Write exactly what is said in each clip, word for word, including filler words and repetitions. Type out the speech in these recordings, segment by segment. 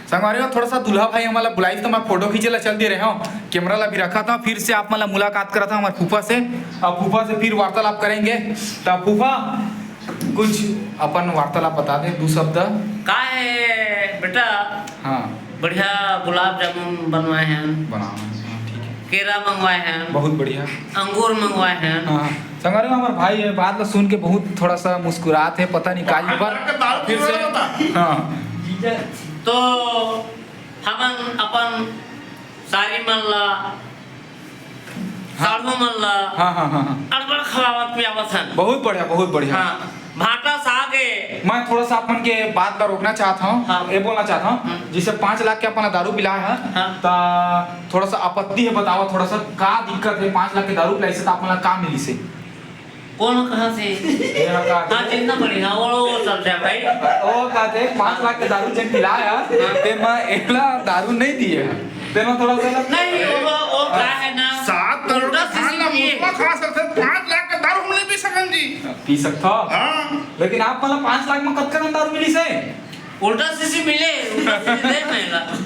संगवारी हो, थोड़ा सा दूल्हा भाई हमन ला बुलाइस, तो मैं फोटो खींचे ला चल दे रहे हूँ, कैमरा ला भी रखा था। फिर से आप मन ला मुलाकात करा था हमारे फूफा से, अब फूफा से फिर वार्तालाप करेंगे। तो फूफा, कुछ अपन वार्तालाप बता दे, दू शब्द। का है बेटा? हाँ। बढ़िया गुलाब जामुन बनवाए हैं, बना, हाँ, ठीक है। केरा मंगवाए हैं, बहुत बढ़िया। अंगूर मंगवाए हैं। हाँ, संगवारी हो, हमारे भाई है, बात ला सुन के बहुत थोड़ा सा मुस्कुरात है, पता नहीं काहे पर। के दारू फिर पीने से वाला था। हाँ। तो हमन अपन सारी मन ला, हाँ। साढ़ू मन ला हाँ, हाँ, हाँ, हाँ। अड़बड़ खवावत पियावत हन। बहुत बढ़िया, बहुत बढ़िया। हाँ, भांटा साग है। मैं थोड़ा सा अपन के बात ला रोकना चाहत हूँ, हाँ। ये बोलना चाहत हूँ, हम्म। जैसे पाँच लाख के अपन ला दारू पिलाए है, हाँ। ता थोड़ा सा आपत्ति है, बतावा थोड़ा सा का दिक्कत है, पाँच लाख के दारू पिलाइस त आप मन ला का मिलिस हे? कौन कहाँ से? ये हका हाँ, जितना बढ़िया, वो, वो सब है भाई। वो कहते हैं, पाँच लाख के दारू जन पिलाया, हाँ। ते मैं एकला दारू नहीं दिए, ते मैं थोड़ा सा नहीं, वो, वो का है ना, सात करोड़ उल्टा का धान सीसी ला पिए। मुसवा खा सकते, पाँच लाख का दारू हम नहीं पी सकन जी। पी सकता। हाँ। लेकिन आप मतलब पाँच लाख में कतका कन दारू मिलिस हे? उल्टा सीसी मिले, उल्टा सीसी दे महंगा।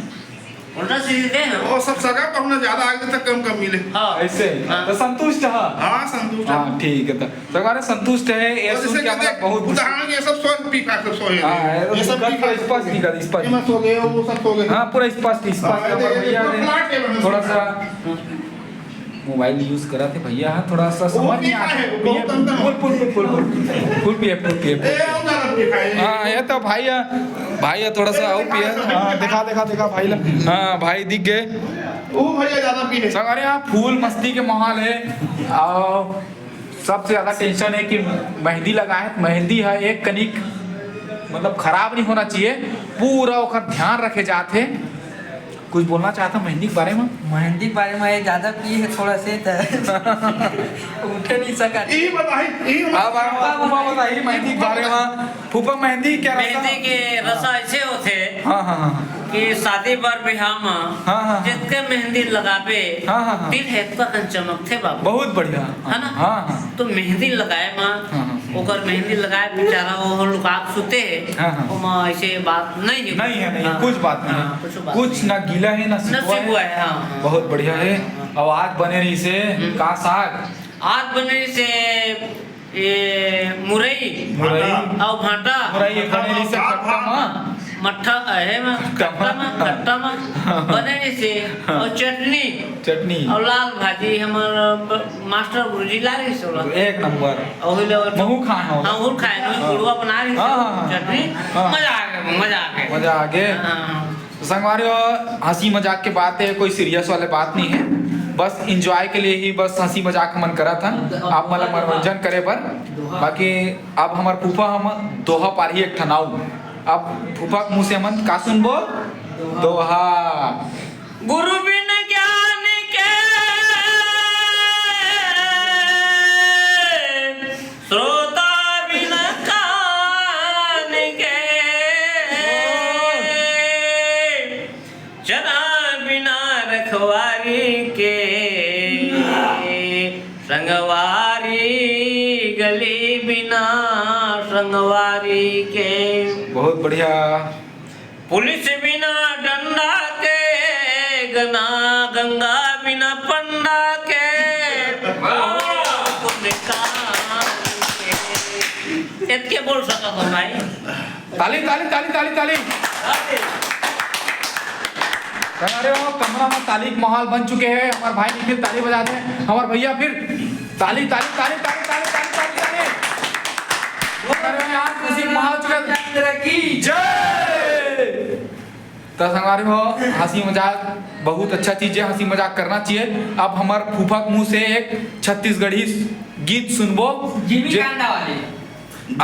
उल्टा सीसी दे ना। वो सब सगा पहुना ज्यादा आगे तक कम कम मिले। हाँ। ऐसे? हाँ। तो संतुष्ट है? हाँ, संतुष्ट है। हाँ, ठीक है, तो संगवारी संतुष्ट है, ये और सुन जैसे के कहते हमारा हैं, बहुत खुश। उदाहरण ये सब सो पी खा, सब सो है। हाँ, ये तो ये सब दिक्कत पी खा, तो स्पष्ट दिखा, स्पष्ट। ये मत सो गए, वो सब सो गए। हाँ, पूरा स्पष्ट, स्पष्ट। हाँ, ये हमारे देखिए, भैया पूरा ने फ्लैट है, मतलब। थोड़ा सा मोबाइल यूज़ करत हे भैया, हाँ, थोड़ा सा वो समझ नहीं पीता आता। है, वो पिए, बहुत अंदर। फुल, फुल, फुल, फुल, फुल पिए, फुल पिए, फुल ए, पिए। हम ज्यादा पी खाए। हाँ, ये तो भाई है, भाई है, थोड़ा सा आऊ पिए। हाँ, दिखा, दिखा, दिखा भाई ला। हाँ, भाई दिख गए। वो भैया ज्यादा पी ले। संगवारी, हाँ, फुल मस्ती के माहौल है। और सबसे ज्यादा टेंशन है कि मेहंदी लगाए, मेहंदी है एक कनिक, मतलब, खराब नहीं होना चाहिए, पूरा ओकर ध्यान रखे जात हे। कुछ बोलना चाहता मेहंदी के बारे में? मेहंदी के बारे में ये ज्यादा पिए है थोड़ा से, तो उठे नहीं सका। यही बताई, यही अब आप, आप, आप बताइए मेहंदी के बारे में। फूफा, मेहंदी क्या रसा? मेहंदी के रसा ऐसे होते हाँ, हाँ, हाँ, हाँ। कि शादी बर बिहाव में हाँ, हाँ, हाँ। जितके मेहंदी लगाबे, हाँ, हाँ, हाँ। दिल हेतका कन चमकथे बाबू। बहुत बढ़िया। है ना? हाँ, हाँ। तो मेहंदी लगाए में हाँ, हाँ। ओकर मेहंदी लगाए बेचारा वो लुका के सुते हे। हाँ, हाँ। ओमा ऐसे बात नहीं है। नहीं है, नहीं है, हाँ। कुछ बात नहीं है। हाँ, कुछ बात कुछ नहीं। ना गीला है, ना ना सिकुआ है। सिकुआ है, हाँ, हाँ। बहुत बढ़िया है। हाँ, हाँ। आवाज बने रही से हम्म। का साग? आज बने रही से ये मुरई। मुरई। अउ भांटा। मुरई ये बने रही से खट्टा मा। मट्ठा, अहे मा, खट्टा मा। खट्टा मा, खट्टा मा। बने रही से। हाँ। अउ चटनी। चटनी। अउ लाल भाजी हमर ब-, मास्टर गुरुजी ला रही से ओला। एक नंबर। अउ ओही ले ओला महू खाए हो। हाँ, ओहू खाए हो, हाँ। गुड़वा बना रही से हाँ, हाँ, हाँ। चटनी। हाँ। मजा आ गया, मजा आ गया। मजा आ गया। हाँ, हाँ। तो संगवारी हो, हंसी मजाक के बात है, कोई सीरियस वाले बात नहीं है, बस एंजॉय के लिए ही, बस हंसी मजाक हमन करत हन, आप मन ला मनोरंजन करे बर। बाकी अब हमर फूफा हम दोहा पारही एक ठन अउ। अब फूफा के मुंह से हमन का सुनबो? दोहा। गुरु बिन ज्ञान के श्रोता बिन कान के, चना बिना रखवारी के, संगवारी गली बिना संगवारी के। बहुत बढ़िया। पुलिस बिना डंडा के, गना गंगा बिना पंडा के, पुण्य काम के। इतके बोल सकत हो भाई। ताली, ताली, ताली, ताली, ताली। अरे वाह, कमरा में ताली के माहौल बन चुके हैं। हमारे भाई निखिल ताली बजा दे, हमारे भैया फिर ताली, ताली, ताली। अरे यार, खुशी के माहौल चल रहा है। की जय। तो संगवारी हो, हंसी मजाक बहुत अच्छा चीज है, हंसी मजाक करना चाहिए। अब हमार फूफा के मुंह से एक छत्तीसगढ़ी गीत सुनबो। जिमी जे- कांदा वाले।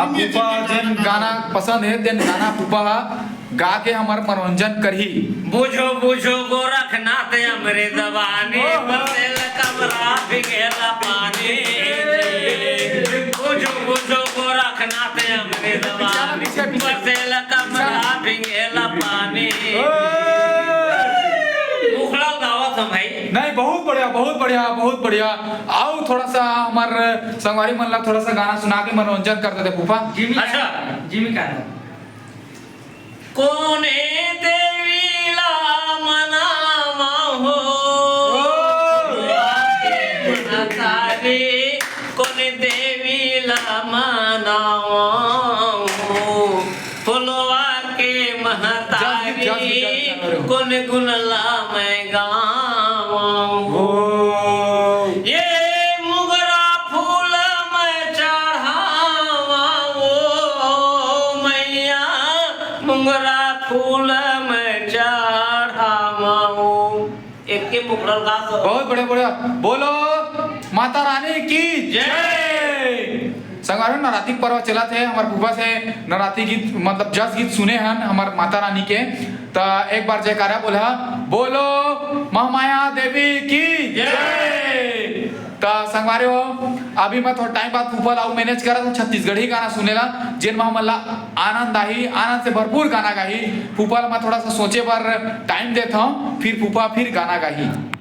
अब जिमी, फूफा जिमी जेन कांदा। गाना पसंद है, तेन गाना फूफा गा के हमार मनोरंजन करही। बुझो बुझो गोरखनाथ अमृत बानी, ओहो। बसेल कमरा फिंगेला पानी। बुझो बुझो गोरखनाथ अमृत बानी, पीछे, पीछे। बसेल कमरा फिंगेला पानी। ओए। उखड़ल गावत हम भाई। नहीं, बहुत बढ़िया, बहुत बढ़िया, बहुत बढ़िया। आओ थोड़ा सा हमार संगवारी मन ला थोड़ा सा गाना सुना के मनोरंजन कर देते फूफा। जिमी अच्छा। जिमी का कोने देवी जस गीत, जस गीत, जस गीत। कोन गुन ला मैं गावं? ओ। ये मोगरा फूल मैं चढ़ावं, ओ मैया, मोगरा फूल मैं चढ़ावं। एक के मुखड़ा का सो। बहुत बढ़िया, बढ़िया। बोलो माता रानी की जय। जय। संगवारी हो, नवरात्रि के पर्व चलत हे, हमर फूफा से नवरात्रि गीत, मतलब जस गीत सुने हन हमर माता रानी के, त एक बार जयकारा बोला, बोलो महामाया देवी की जय। जय। त संगवारी हो, अभी मैं थोड़ा टाइम बाद फूफा ला अउ मैनेज करत हूँ छत्तीसगढ़ी गाना सुने ला, जेन म हमन ला आनंद आही, आनंद से भरपूर गाना गाही। फूफा ला मैं थोड़ा सा सोचे बर टाइम देत हूँ, फिर फूफा फिर गाना गाही।